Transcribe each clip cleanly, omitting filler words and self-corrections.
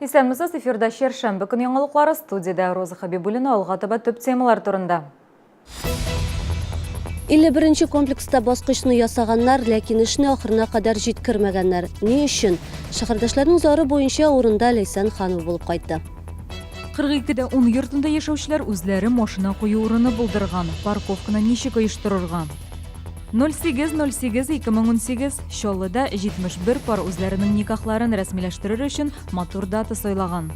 Исәнмесез, эфирда чәршәмбе көн яңалыклары, студиядә Роза Хабибуллина, алга таба төп темалар турында. 51 нче комплекста баскычны ясаганнар, ләкин эшне ахырына кадәр җиткермәгәннәр. Ни өчен? Шәһәрдәшләрнең зары буенча урында Ләйсән Ханова булып кайтты. 42 дә 10 йортында яшәүчеләр үзләре машина кую урыны булдырган. Парковканы ничек оештырырга? 08.08.2018 Чаллыда 71 пар үзләренең никахларын рәсмиләштерер өчен матур дата сайлаган.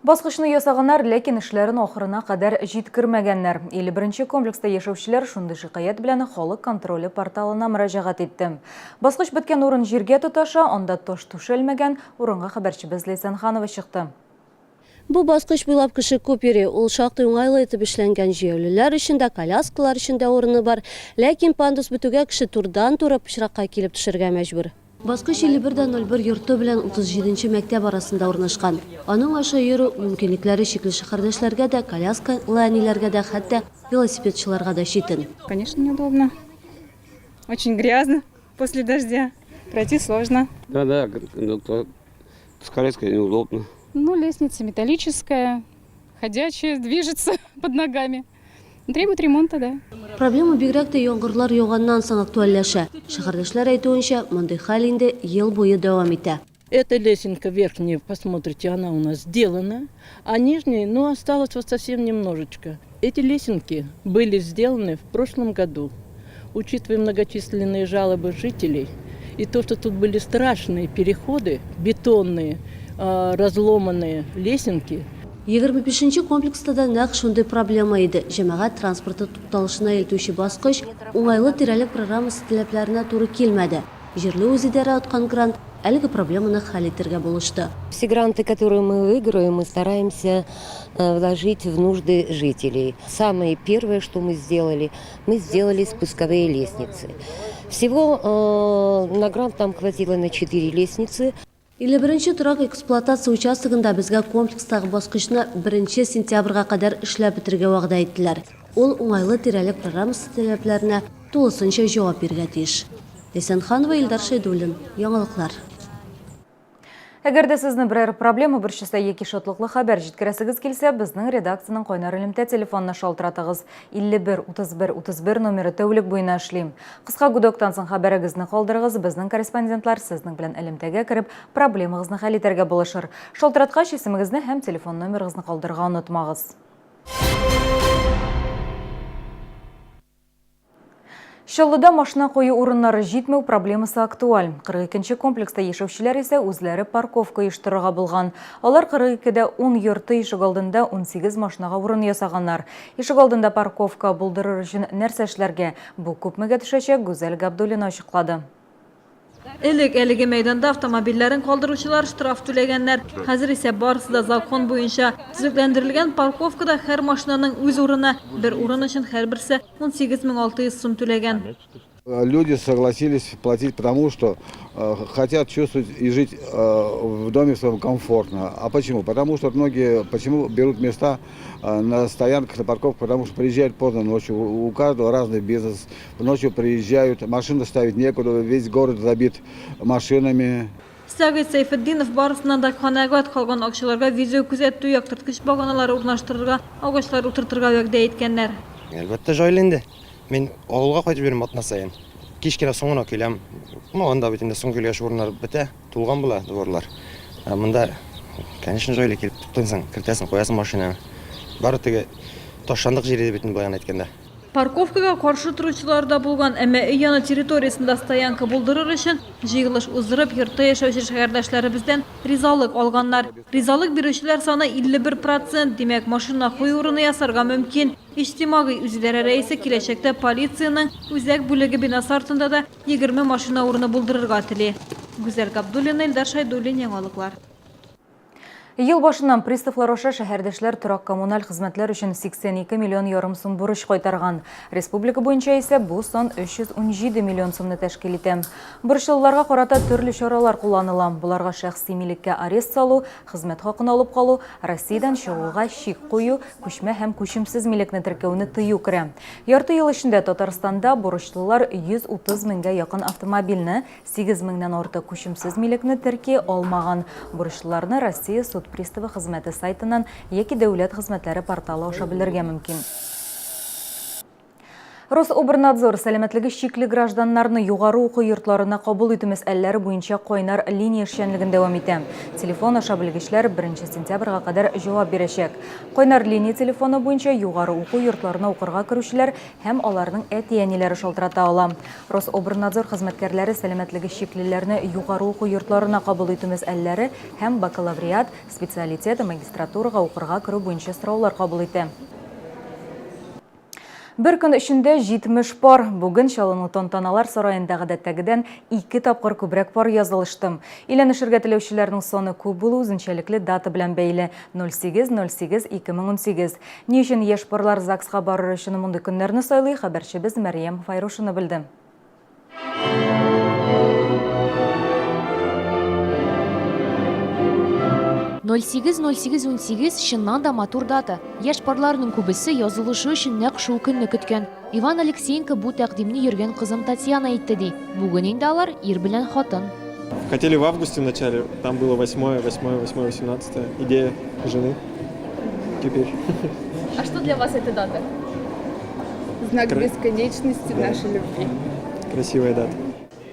Баскычны ясаганнар, ләкин эшләрен ахырына кадәр җиткермәгәннәр. 51 нче комплекста яшәүчеләр шундый шикаять белән Халык контроле порталына мөрәҗәгать итте. Баскыч беткән урын җиргә тоташа, анда таш түшәлмәгән, урынга хәбәрчебез Ләйсән Ханова чыкты. Бу баскыч буйлап кеше күп йөри. Ул шактый уңайлы итеп эшләнгән. Җәяүлеләр өчен дә, коляскалар өчен дә урыны бар. Ләкин пандус бетүгә кеше турыдан-туры пычракка килеп төшәргә мәҗбүр. Баскыч 51 дә 01 йорты белән 37 нче мәктәп арасында урнашкан. Аның аша йөрү мөмкинлекләре чикле шәһәрдәшләргә дә, коляскалы әниләргә дә, хәтта велосипедчыларга да читен. Конечно, неудобно. Очень грязно после дождя. Пройти сложно. Да, да, с коляской неудобно. Ну, лестница металлическая, ходячая, движется под ногами. Требует ремонта, да. Проблема бигрәк тә яңгырлар яуганнан соң актуальләшә. Шәһәрдәшләр әйтүенчә, мондый хәл инде ел буе дәвам итә. Эта лесенка верхняя, посмотрите, она у нас сделана, а нижняя, ну, осталось вот совсем немножечко. Эти лесенки были сделаны в прошлом году. Учитывая многочисленные жалобы жителей и то, что тут были страшные переходы, бетонные, разломанные лесенки. 25 нче комплекста да нәкъ шундый проблема иде, җәмәгать транспорты тукталышына илтүче баскыч уңайлы тирәлек программасы таләпләренә туры килмәде. Җирле үзидарә откан грант әлеге проблеманы хәл итәргә булышты. Все гранты, которые мы выигрываем, мы стараемся вложить в нужды жителей. Самое первое, что мы сделали, мы сделали спусковые лестницы. Всего на грант нам хватило на 4 лестницы. 51 нче торак эксплуатация участогында безгә комплекстагы баскычны беренче сентябрьгә кадәр эшләп бетерергә вәгъдә иттеләр. Ул уңайлы тирәлек программасы таләпләренә тулысынча җавап бирергә тиеш. Ләйсән Ханова, Илдар Шәйдуллин. Яңалыклар. Әгәр дә сезне берәр проблема борчыса яки шатлыклы хәбәр җиткерәсегез килсә, безнең редакциянең кайнар элемтә телефонына шалтыратыгыз. 51 31 31 номеры тәүлек буена эшли. Кыска гудоктан соң хәбәрегезне калдырыгыз, безнең корреспондентлар сезнең белән элемтәгә кереп, проблемагызны хәл итәргә булышыр. Шалтыраткач, исемегезне һәм телефон номерыгызны калдырырга онытмагыз. Чаллыда машина кую урыннары җитмәү проблемасы актуаль. 42 нче комплекста яшәүчеләр исә үзләре парковка оештырырга булган. Алар 42 дә 10 йорты ишегалдында 18 машинага урын ясаганнар. Ишегалдында парковка булдырыр өчен нәрсә эшләргә, бу күпмегә төшәчәк, Гүзәл Габдуллина ачыклады. Элек әлеге мәйданда автомобильләрен калдыручылар штраф түләгәннәр. Хәзер исә барысы да закон буенча. Төзекләндерелгән парковкада һәр машинаның үз урыны. Бер урын өчен һәрберсе 18600 сум түләгән. Люди согласились платить потому, что хотят чувствовать и жить в доме своем комфортно. А почему? Потому что многие почему берут места на стоянках, на парковках, потому что приезжают поздно ночью, у каждого разный бизнес. Ночью приезжают, машины ставить некуда, весь город забит машинами. Сәгыйть Сәйфетдинов барысыннан да канәгать калган акчаларга видеокүзәтү, яктырткыч баганалары урнаштырырга, агачлар утыртырга вәгъдә иткәннәр. Әлбәттә, җайлы инде. Мин авылга кайтып йөрим атна саен. Кич кенә соң гына киләм. Ну, анда бит инде соң килгәч урыннар бетә, тулган була дворлар. Ә монда, конечно, җайлы килеп туктыйсың, кертәсең, куясың машинаны. Бары теге ташландык җир иде бит инде, болай гына әйткәндә. Парковкага каршы торучылар да булган, әмма өй яны территориясендә стоянка булдырыр өчен, җыелыш уздырып, йортта яшәүче шәһәрдәшләребездән ризалык алганнар. Ризалык бирүчеләр саны 51 процент, димәк, машина кую урыны ясарга мөмкин. Иҗтимагый үзидарә рәисе киләчәктә полициянең үзәк бүлеге бинасы артында да 20 машина урыны булдырырга тели. Гүзәл Габдуллина, Илдар Шәйдуллин, Яңалыклар. Ел башыннан приставлар аша шәһәрдәшләр торак-коммуналь хезмәтләр өчен 82 миллион ярым сум бурыч кайтарган. Республика буенча исә бу сан 317 миллион сумны тәшкил итә. Бурычлыларга карата төрле чаралар кулланыла. Боларга шәхси милеккә арест салу, хезмәт хакын алып калу, Россиядән чыгуга чик кую, күчмә һәм күчемсез милекне теркәүне тыю керә. Ярты ел эчендә Татарстанда бурычлылар 130 меңгә якын автомобильне, 8 меңнән артык күчемсез милекне терки алмаган. Бурычлыларны Россия суд приставы хезмәте сайтыннан яки дәүләт хезмәтләре порталы аша белергә мөмкин. Рособрнадзор сәламәтлеге чикле гражданнарны югары уку йортларына кабул итү мәсьәләләре буенча кайнар линия эшчәнлеген дәвам итә. Телефон аша белгечләр 1 сентябрьгә кадәр җавап бирәчәк. Кайнар линия телефоны буенча югары уку йортларына укырга керүчеләр һәм аларның әти-әниләре шалтырата ала. Рособрнадзор хезмәткәрләре сәламәтлеге чиклеләрне югары уку йортларына кабул итү мәсьәләләре һәм бакалавриат, специалитет, магистратурага укырга керү буенча сораулар кабул итә. Бер көн эчендә 70 пар. Бүген Чаллының Тантаналар сараенда гадәттәгедән ике тапкыр күбрәк пар язылышты. Өйләнешергә теләүчеләрнең саны күп булу үзенчәлекле дата белән бәйле, 08.08.2018. Ни өчен яшь парлар ЗАГСка барыр өчен мондый көннәрне сайлый, хәбәрчебез Мәрьям Файрушина белде. 08.08.18 чыннан да матур дата. Яшь парларның күбесе язылышу өчен нәкъ шул көнне көткән. Иван Алексеенко бу тәкъдимне йөргән кызым Татьяна әйтте ди. Бүген инде алар ир белән хатын. Хотели в августе в начале, там было 8, 8, 8, 18, идея жены. Теперь. А что для вас эта дата? Знак бесконечности нашей любви. Красивая дата.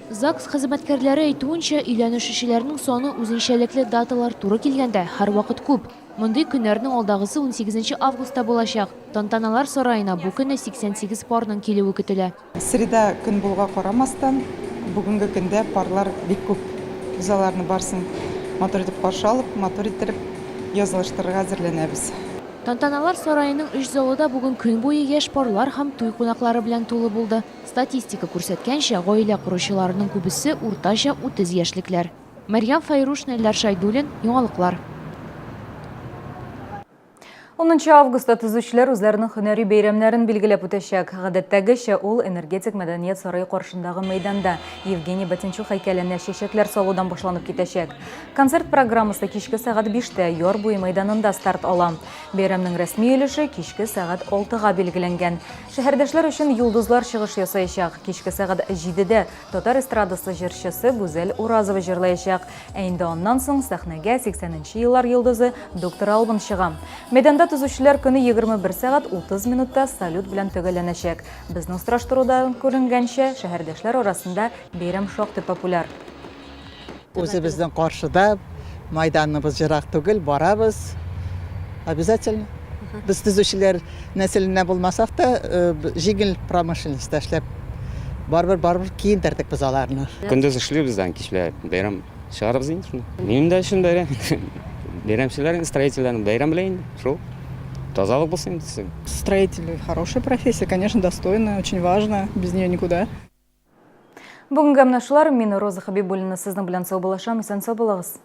ЗАГС хезмәткәрләре әйтүенчә, өйләнешүчеләрнең саны үзенчәлекле даталар туры килгәндә һәрвакыт күп. Мондый көннәрнең алдагысы 18 августта булачак. Тантаналар сараена бу көнне 88 парның килүе көтелә. Среда көн булуга карамастан, бүгенге көндә парлар бик күп. Без аларны барысын матур итеп каршы алып, матур иттереп язылыштырырга әзерләнәбез. Тантаналар сараеның өч залы да бүген көн буе яшь парлар һәм туй кунаклары белән тулы булды. Статистика күрсәткәнчә, гаилә коручыларының күбесе уртача 30 яшьлекләр. Мәрьям Фәйрушина, Илдар Шәйдуллин, Яңалыклар. Унынчы августта төзүчеләр үзләренең һөнәри бәйрәмнәрен билгеләп үтәчәк. Гадәттәгечә, ул Энергетик мәдәният сарае каршындагы мәйданда Евгений Батенчук һәйкәленә чәчәкләр салудан башланып китәчәк. Концерт программасы кичке сәгать биштә Яр буе мәйданында старт ала. Бәйрәмнең рәсми өлеше кичке сәгать алтыга билгеләнгән. Шәһәрдәшләр өчен йолдызлар чыгыш ясаячак. Кичке сәгать җидедә татар эстрадасы җырчысы Гүзәл Уразова җырлаячак. Ә инде аннан соң сәхнәгә 80 нче еллар йолдызы Доктор Албан чыга. Мәйданда төзүчеләр көне 21 сәгать 30 минутта салют белән төгәлләнәчәк. Безнең сораштырудан күренгәнчә, шәһәрдәшләр арасында бәйрәм шактый популяр. Үзебезнең каршыда, майданыбыз ерак түгел, барабыз. Обязательно. Без төзүчеләр нәселеннән булмасак та, җиңел промышленностьта эшләп, барыбер, барыбер киендердек без аларны. Көндез эшлибез дә, кичлә бәйрәм чыгарабыз инде шунда. Минем дә өчен бәйрәм. Бәйрәмчеләр, строительләрнең бәйрәм белән инде, шул. Тазалык булсын инде. Строители хорошая профессия, конечно, достойная, очень важная, без нее никуда. Бүгенгә менә шулар. Мин Роза Хәбибуллина сезнең белән саубуллашам. Исән-сау булыгыз.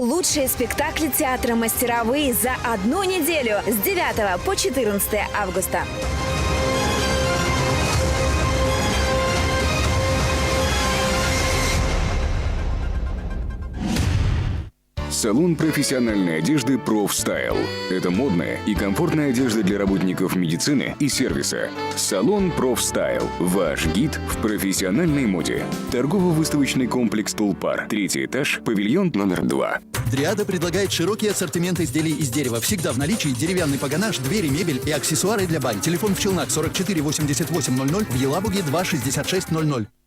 Лучшие спектакли театра «Мастеровые» за одну неделю с 9 по 14 августа. Салон профессиональной одежды «Профстайл». Это модная и комфортная одежда для работников медицины и сервиса. Салон «Профстайл» – ваш гид в профессиональной моде. Торгово-выставочный комплекс «Тулпар». Третий этаж, павильон номер 2. Дриада предлагает широкий ассортимент изделий из дерева. Всегда в наличии деревянный погонаж, двери, мебель и аксессуары для бань. Телефон в Челнах 44 88 00, в Елабуге 2 66 00.